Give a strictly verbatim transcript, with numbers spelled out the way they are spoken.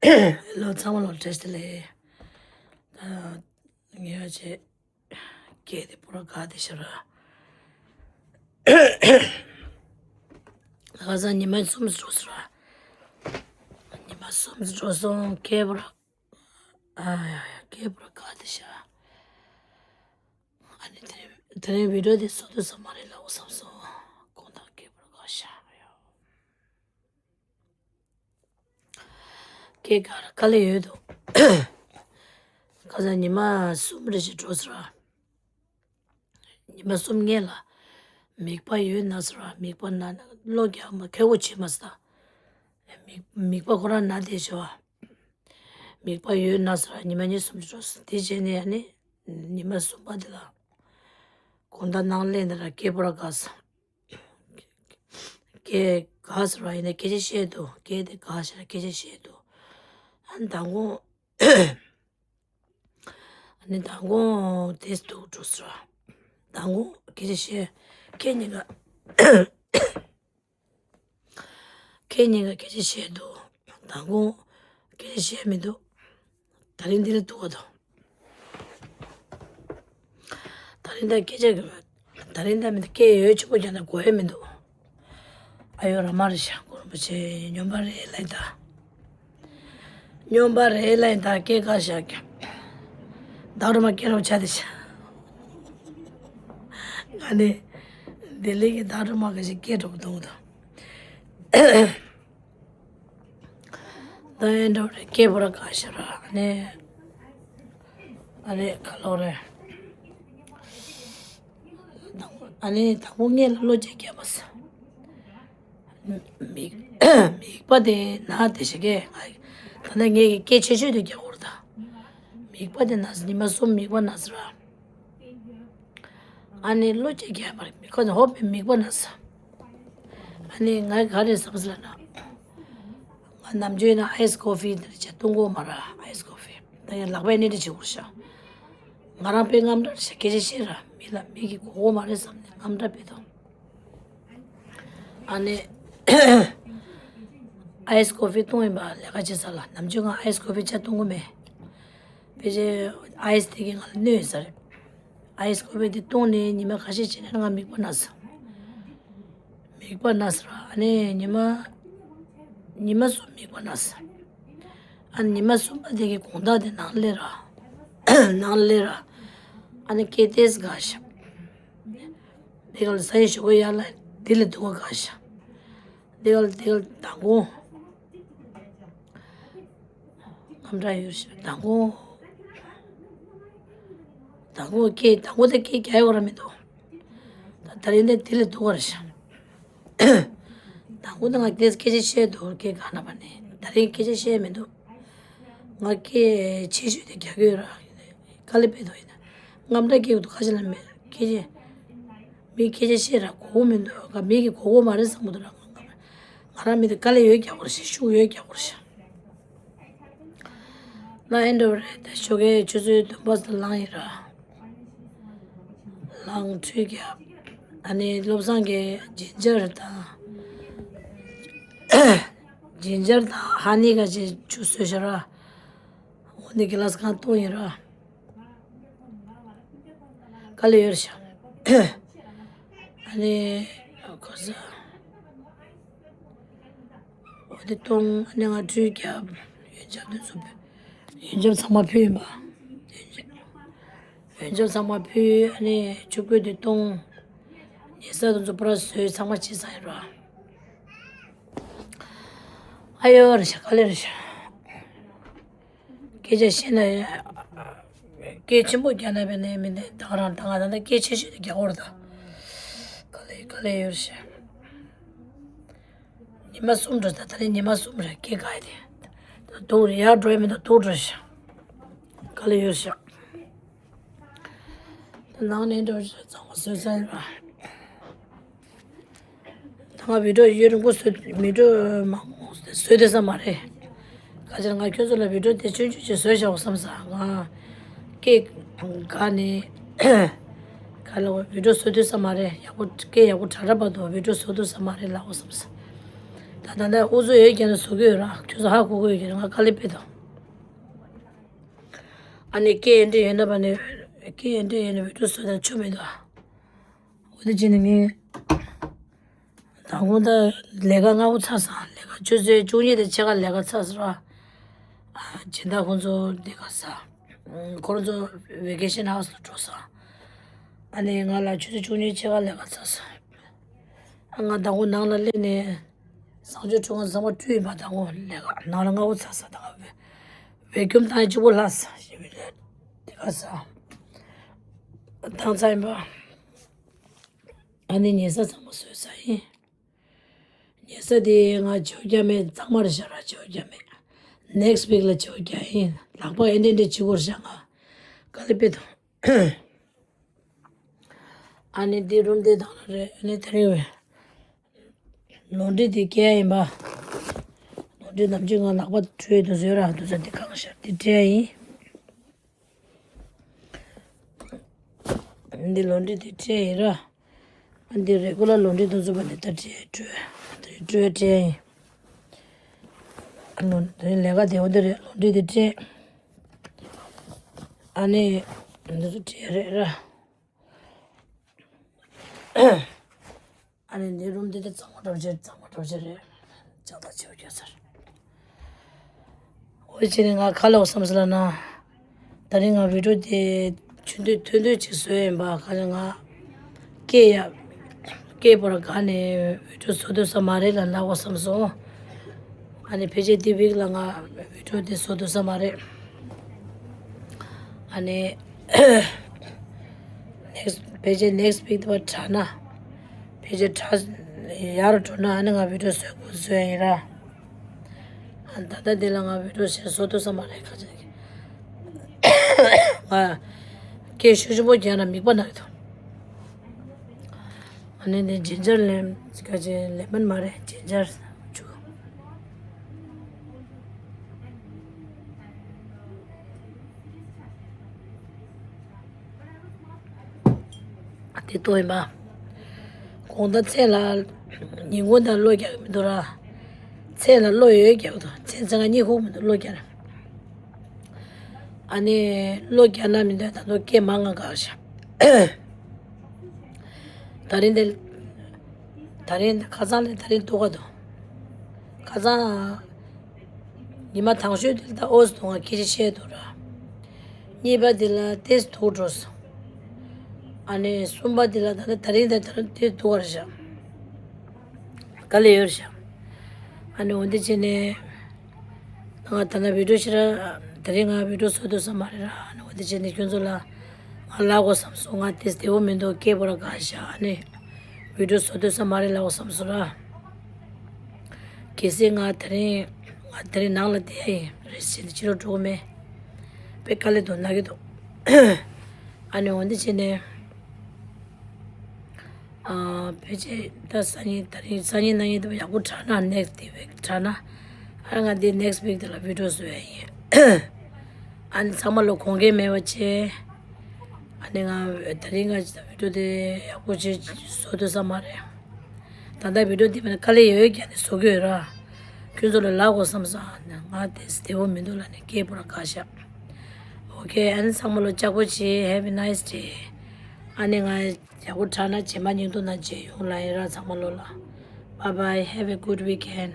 ལོ་ཚང་མ་ལོ་བཀྲ་ཤིས་བདེ་ལེགས། ད་ངེད་ཅག་སྐད་དེ་པུ་ར་དགའ་བདེ་ཤག་ར། ཁ་སང་ཉི་མ་གསུམ་འགྲོ་སོང་ར། ཉི་མ་གསུམ་འགྲོ་སོང་། སྐད་པུ་ར། ཨ་ཡ་ཡ། སྐད་པུ་ར་དགའ་བདེ་ཤག་ཨ་ནི་དེ་རིང་དེ་རིང་བི་ཌི་ཡོ་དེ་བཟོ་ཐུབ་ས་མ་རེད་ལབ་བསམ་སོང་། དགོང་དག་སྐད་པུ་ར་དགའ་ཤག་ཡ། སྐད་དགའ་ར་དཀའ་ལས་ཡོད་དོ། ཁ་སང་ཉི་མ་གསུམ་རེ་ཞིག་འགྲོ་སོང་ར། ཉི་མ་གསུམ་སྔོན་ལ་མིག་པ་ཡོད་ན་ཟེར་བ། མིག་པ་ན་ན་བློ་རྒྱག་མ་ཁེ་བོ་བྱེད་མ་ས། མིག་མིག་པ་ཁོ་རང་ན་བསྡད་ཤག་བ། མིག་པ་ཡོད་ན་ཟེར་བ། ཉི་མ་གཉིས་གསུམ་འགྲོ་སོང་། དེ་བྱས་ནས་ཨ་ནི་ཉི་མ་གསུམ་པ་དེ་ལ་དགོང་དག་ནང་སླེབས་ནས་ར་སྐད་པུ་ར་དགའ་སོང་། སྐད་དགའ་ཟེར་བ་ཡིན་ན་སྐད་ཆ་བཤད་འདུག་སྐད་དེ་དགའ་ཤག་ར་སྐད་ཆ་བཤད་འདུག་ཨ་ནི་མདང་དགོང་། ཨ་ནི་མདང་དགོང་དེ་འདུག་འགྲོ་སོང་ར། མདང་དགོང་སྐད་ཆ་བཤད། ཁྱེད་གཉིས་ཀ་ཁྱེད་གཉིས་ཀ་སྐད་ཆ་བཤད་འདུག་མདང་དགོང་སྐད་ཆ་བཤད་མི་འདུག་ད་རིང་འདི་ལ་འདུག་ག་དོ། ད་རིང་ད་སྐད་ཆ་གི་ད་རིང་ད་མི་འདུག་སྐད་ཡོད་ཆེན་པོ་རྒྱག་ན་གོ་ཡ་མི་འདུག་ཨ་ཡོ་ར་མ་རེད་ཤག་གུ་རུ་པ་ཆེ་སྨྱོན་པ་རེད་ལབ་ད། སྨྱོན་པ་རེད་ལབ་ད། སྐད་དགའ་ཤག་ཀྱང་། བདག་སྒྲོལ་མ་སྐད་རོགས་ཆགས་བསྡད་ཤག་ང་ནི་ལྡི་ལི་གི་བདག་སྒྲོལ་མ་ག་ཞིག་སྐད་སྒྲོག་གཏོང་དང་། ད་ཨེ་འདྲ་རེད། སྐད་པུ་ར་དགའ་ཤག་ར། ཨ་ནི་ཨ་ནི་ག་ལོ་རེད། ཨ་ནི་དང་པོ་ངེད་ལ་བློ་ཅིག་སྐྱེས་མ་སོང་། མིག་མིག་པ་དེ་ན་བསྡད་ཤག་གི། ང་ད་ནི་ངེད་ཀྱི་སྐད་ཆེ་ཤོས་དེ་རྒྱག་དགོས་རེད་ད། མིག་པ་དེ་ན་ཉི་མ་གསུམ་མིག་པ་ན་སོང་ར། ཨ་ནི་བློ་ཅིག་སྐྱེས་མ་རེད། ཁོ་ཚོ་ཧོབ་མིག་པ་ན་སོང་། ཨ་ནི་ང་ག་རེ་བསམ་སོང་ལབ་ན། ང་ནམ་རྒྱུན་ན་ཨའི་སི་ཀོ་ཕི་འདི་འདྲ་བྱས་འཐུང་གོ་མ་ར། ཨའི་སི་ཀོ་ཕི་ད་ཡང་ལག་པས་སྣེ་ཁྲིད་བྱེད་དགོས་ཤག་ང་རང་དཔེ་དངངས་སྐྲག་ཤག་སྐད་ཆ་བཤད་ར་མི་ལ་མི་གིས་གོ་གོ་མ་རེད་བསམ་ནས་དངངས་སྐྲག་དཔེ་འདུག་ཨ་ནི་ཨའི་སི་ཀོ་ཕི་བཏུང་ཡིན་པ་ལས་ཀ་བྱེད་ས་ལ། ནམ་རྒྱུན་ང་ཨའི་སི་ཀོ་ཕི་ཆ་འཐུང་གི་མེད། ཕལ་ཆེར་ཨའི་སི་དེ་གིས་ང་ལ་གནོད་ཡོད་ས་རེད། ཨའི་སི་ཀོ་ཕི་དེ་བཏུང་ནས་ཉི་མ་ཁ་ཤས་ཕྱིན་ནས་ང་མིག་པ་ན་སོང་། མིག་པ་ན་སོང་ར། ཨ་ནི་ཉི་མ་ཉི་མ་གསུམ་མིག་པ་ན་སོང་། ཨ་ནི་ཉི་མ་གསུམ་པ་དེ་གི་དགོང་དག་དེ་ནང་སླེབས་ར། ནང་སླེབས་ར། ཨ་ནི་སྐད་ཏོག་ཙམ་དགའ་ཤག་དེ་ག་ལ་ས་ཡི་ཞོགས་པ་ཡར་ལ་དེ་ལ་འདུག་ག་དགའ་ཤག་དེ་ག་ལ་དེ་ག་ལ་མདང་དགོང་དངངས་སྐྲག་ཡོད་ཤག་མདང་དགོང་། མདང་དགོང་སྐད་མདང་དགོང་དེ་སྐད་རྒྱག་ཡོད་ར་མི་འདུག་ད་ད་རིང་དེ་དེ་ལ་འདུག་ག་ར་ཤག་མདང་དགོང་དེ་ང་སྐད་སྐད་ཆ་བཤད་འདུག་སྐད་ག་ན་པ་ནས། ད་རིང་སྐད་ཆ་བཤད་མི་འདུག་ང་སྐད་ཆེ་ཤོས་དེ་རྒྱག་གི་ཡོད་ར། དཀའ་ལས་དཔེ་འདུག་ཡིན་ན། དངངས་སྐྲག་སྐྱེ་གི་འདུག་ཁ་ཤས་ལ་མི་སྐད་ཆ་མི་སྐད་ཆ་བཤད་ར་གོ་གི་མི་འདུག་ག་མི་གིས་གོ་གོ་མ་རེད་བསམ་གི་འདུག་ར། ང་རང་མི་དེ་དཀའ་ལས་ཡོད་རྒྱག་དགོས་རེད་ཤག་ཤུགས་ཡོད་རྒྱག་དགོས་རེད་ཤག་ལ་ཨེ་འདྲ་བ་རེད། ད་ཞོགས་ཀའི་ཆུ་ཚོད་བདུན་པ་ཙམ་ལངས་ཡིན་ར། ལངས་ཁྲུས་བརྒྱབ། ཨ་ནི་བློ་བཟང་གིས་ཇིན་ཇར་དང་། ཇིན་ཇར་དང་ཧ་ནི་ག་ཅིག་ཆུ་བཟོས་ཤག་ར། འོ་འདི་གི་ལ་སི་གང་བཏུང་ཡིན་ར། དཀའ་ལས་ཡོད་རེད་ཤག་ཨ་ནི་ཁོ་ས་འོ་དེ་བཏུང་། ཨ་ནི་ང་ཁྲུས་བརྒྱབ། ཡོན་ཆབ་དེ་ཚོ་ཡོན་ཆབ་ཚང་མ་ཕུལ་ཡིན་པ། ཡོན་ཆབ་ཚང་མ་ཕུལ། ཨ་ནི་ཆུ་བསྐོལ་དེ་བཏུང་། ཉལ་ས་དེ་ཚོ་པུ་ར་བཟོས། ཚང་མ་བྱས་ཚར་ཡིན་ར། ཨ་ཡོ་རེད་ཤག་དཀའ་ལས་རེད་ཤག་སྐད་ཆ་བཤད་ན་སྐད་ཆེན་པོ་རྒྱག་ན་བས་ནས་མི་འདི་ད་ག་རང་ད་ང་ད་ལྟ་སྐད་ཆེ་ཤོས་དེ་རྒྱག་དགོས་རེད་ད། དཀའ་ལས་དཀའ་ལས་ཡོད་རེད་ཤག་ཉི་མ་གསུམ་འགྲོ་ད། ད་ནི་ཉི་མ་གསུམ་རེད་སྐད་ག་ཡི་དེ། ད་དུག་རེད་ཡར་འགྲོ་ཡ་མི་འདུག་དུག་འགྲོ་ཤག་དཀའ་ལས་ཡོད་ཤག་ད་ནང་ནས་འགྲོ་ཤག་ཚང་མ་བཟོས་ཚར་ཡིན་པ། ད་ང་བི་ཌིའོ་ཡུན་རིང་པོ་བཟོས། བི་ཌིའོ་མང་པོ་བཟོས་ཐུབ་ས་མ་རེད། ག་ཅིར་ང་ཁྱོད་ཚོ་ལ་བི་ཌིའོ་དེ་ཆུང་ཆུང་ཅིག་བཟོས་བཞག་བསམ་ས། ང་སྐད་ག་ནས་ག་ལ་བི་ཌིའོ་བཟོ་ཐུབ་ས་མ་རེད། ཡག་པོ་སྐད་ཡག་པོ་དྲག་དྲག་བར་དུ་བི་ཌིའོ་བཟོ་ཐུབ་ས་མ་རེད་ལབ་བསམ་ས། ད་ད་ལྟ་ཨུ་ཚུགས་ཡོད་ཀྱང་ནི་བཟོ་གི་ཡོད་ར། ཁྱོད་ཚོ་ཧ་གོ་གི་ཡོད་ཀྱང་ནི་ང་དཀའ་ལས་ཕེབས་དང་། ཨ་ནི་སྐད་ཡན་འདྲེ་ཡོད་ན་བ་ནི་སྐད་ཡན་འདྲེ་ཡོད་ན་བི་ཌིའོ་བཟོ་དང་ཆུ་མི་འདུག་ཨ། འོ་དེ་བྱས་ནས་ངས་དང་པོ་ད་ལས་ཀ་སྔ་པོ་ཚར་སོང་། ལས་ཀ་ཆུ་ཚོད་བཅུ་གཉིས་དང་ཕྱེད་ཀ་ལས་ཀ་ཚར་སོང་ར། ཨ་སྦྱིན་བདག་ཁོང་ཚོ་འདི་ག་ས་ཁོང་ཚོ་ཝེ་ཀེ་ཤན་ཧའུ་སི་ལ་འགྲོ་སོང་། ཨ་ནི་ང་ལ་ཆུ་ཚོད་བཅུ་གཉིས་ཕྱེད་ཀ་ལས་ཀ་ཚར་སོང་། ཨ་ང་དང་པོ་ནང་ལ་སླེབས་ནས། གསང་སྤྱོད་ཁྲོད་ཁང་ཚང་མ་བཀྲུས་ཡིན་པ་དང་པོ་ལས་ཀ་ནང་ལ་སྔ་པོ་ཚར་སོང་། ད་བེ་ཀུམ་བཏང་གཅིག་པོ་ལྷག་སོང་ཞེས་པའི་ལས་དེ་ག་ས་བཏང་ཚར་ཡིན་པ། ཨ་ནི་ཉལ་ས་ཚང་མ་བཟོས་ཚར་ཡིན། ཉལ་ས་དེ་ང་བྱེའུ་རྒྱ་མེད་གཙང་མ་རེད་ཤག་ར། བྱེའུ་རྒྱ་མེད། ནེག་སི་ཊི་ཝིག་ལ་བྱེའུ་རྒྱ་ཡིན། ལག་པ་ཨེ་འདྲེ་འདྲེ་བྱེད་དགོས་ཤག་ང་དཀའ་ལས་ཕེབས་དང་། ཨ་ནི་འདི་རུམ་དེ་དང་ལ་རེད། ཨ་ནི་དེ་རིང་བས་ལོན་ཌི་དེ་སྐྱེལ་ཡིན་པ། ལོན་ཌི་ནམ་རྒྱུན་ང་ལག་པ་འཁྲུད་དུ་བཟོས་ར་འདུག་ས་དེ་གང་ཤར་དེ་སྤྲད་ཡིན། འདི་ལོན་ཌི་དེ་སྤྲད་ཡིན་ར། ཨ་འདི་རེ་གུ་ལ་ལོན་ཌི་དུ་བཟོས་པ་ནི་ད་སྤྲད་སྤྲོད་དེ་སྤྲོད་སྤྲད་ཡིན། ཨ་ལོན་ཌི་ལས་ཀ་དེ་འོ་འདི་རེད། ལོན་ཌི་དེ་སྤྲད། ཨ་ནི་འདི་ཚོ་སྤྲད་རེད་ར། ཨ་ནི་འདི་རུམ་འདི་དེ་གཙང་མ་གྲབས་ཆེ་གཙང་མ་གྲབས་ཆེ་རེད། ལྕགས་ཐག་ཆེ་བ་རྒྱག་ཚར། འོ་བྱས་ནས་ང་ཁ་ལོག་བསམ་སི་ལ་ན། ད་རིང་ང་བི་ཌིའོ་དེ་ཆུ་འདུས་ཐུན་འདུས་ཅིག་བཟོས་ཡིན་པ། ག་ལ་ང་སྐད་ཡ་སྐད་པོ་ར་ག་ནས་བི་ཌིའོ་བཟོ་ཐུབ་ས་མ་རེད་ལ་ལབ་བསམ་སོང་། ཨ་ནི་ཕལ་ཆེར་དེ་བིག་ལ་ང་བི་ཌིའོ་དེ་བཟོ་ཐུབ་ས་མ་རེད། ཨ་ནི་ནེག་སི་ཕལ་ཆེར་ནེག་སི་ཝིག་དེ་བ་དྲག་ན། ཕལ་ཆེར་དྲག་ཡར་འགྲོ་ན་ཨ་ནི་ང་བི་ཌིའོ་བཟོ་དགོས་བཟོ་ཡ་ཡིན་ར། ཨ་ད་ལྟ་འདི་ལ་ང་བི་ཌིའོ་ཞིག་བཟོ་ཐུབ་ས་མ་རེད། ཁ་ཅིག་ང་སྐད་ཤུགས་ཆེན་པོ་རྒྱག་ན་མིག་པ་ན་གི་འདུག་ཨ་ནི་འདི་ཇིན་ཇར་ལེམ་ཁ་ཅིག་ལེ་མོན་མ་རེད། ཇིན་ཇར་ཆུ། དེ་ལྟོས་ཡིན་པ། དགོང་དག་མཚན་ལ་ཉིན་གུང་དང་གློ་རྒྱག་གི་མི་འདུག་ར། མཚན་ལ་གློ་ཡོད་རྒྱག་གི་འདུག་མཚན་མཚན་ག་གཉིད་ཁུག་མི་འདུག་གློ་རྒྱག་ན། ཨ་ནི་གློ་རྒྱག་ན་མི་འདུག་ད་དུང་སྐད་མང་ང་གག་ཤག་ད་རིང་འདི། ད་རིང་ཁ་སང་ལས་ད་རིང་སྡུག་ག་འདུག་ཁ་སང་ཉི་མ་དང་ཤོས་དེ་ལ་ད་ཨོ་ཙི་འདུག་ང་སྐད་ཆ་བཤད་འདུག་ར། གཉིས་པ་དེ་ལ་ཏོག་ཙམ་སྡུག་འགྲོ་སོང་། ཨ་ནི་གསུམ་པ་དེ་ལ་ད་ལྟ་ད་རིང་ད་ད་རིང་དེ་སྡུག་ག་རེད་ཤག་དཀའ་ལས་ཡོད་རེད་ཤག་ཨ་ནི་འོ་འདི་བྱས་ནས། ང་ད་ལྟ་བི་ཌིའོ་ཞིག་ར། དེ་རིང་ང་བི་ཌིའོ་བཟོ་ཐུབ་ས་མ་རེད་ར། ཨ་ནི་འོ་དེ་བྱས་ནས་ཁྱོད་ཚོ་ལ་ང་ལབ་དགོས་བསམ་སོང་། ང་དེ་བདེ་པོ་མི་འདུག་སྐད་པོ་ར་གག་ཤག་ཨ་ནི་བི་ཌིའོ་བཟོ་ཐུབ་ས་མ་རེད་ལབ་དགོས་བསམ་སོང་ར། གལ་སྲིད་ང་དེ་རིང་ང་དེ་རིང་ནང་ལ་བསྡད་ཡ་ཡིན་རེད་ཟེར་ནས་ཕྱི་ལོགས་འགྲོ་གི་མེད། དཔེ་དཀའ་ལས་འདུག་ན་གི་འདུག་ཨ་ནི་འོ་འདི་བྱས་ནས། ཨ་ཕལ་ཆེར་ད་སང་ཉིན་ད་རིང་སང་ཉིན་གནངས་ཉིན་དུ་ཡག་པོ་དྲག་ན་ནེག་སི་ཊི་ཝིག་དྲག་ན། ཨ་ང་འདི་ནེག་སི་ཊི་ཝིག་དེ་ལ་བི་ཌིའོ་བཟོ་ཡ་ཡིན། ཨ་ནི་ཚང་མ་ལ་དགོངས་འགལ་མེད་པ་བྱས། ཨ་ནི་ང་ད་རིང་ང་ཅི་ད་བི་ཌིའོ་དེ་ཡག་པོ་བྱས་བཟོ་ཐུབ་ས་མ་རེད། ད་ལྟ་བི་ཌིའོ་དེ་མིན་ན་དཀའ་ལས་ཡོད་ཀྱང་ནི་བཟོ་གི་ཡོད་ར། ཁྱོད་ཚོ་ལ་ལབ་དགོས་བསམ་སོང་། ང་དེ་བདེ་པོ་མི་འདུག་ལབ་ནས་སྐད་པོ་ར་གག་ཤག་ཨོ་ཁེ། ཨ་ནི་ཚང་མ་ལ་ལྕགས་པོ་བྱས། Have a nice day. ཨ་ནི་ང་ཡག་པོ་དྲག་ན་རྗེས་མ་ཉིན་ཐོ་ན་མཇལ་ཡོང་ལབ་ཡིན་ར། ཚང་མ་ལོ་ལ། Bye bye, have a good weekend.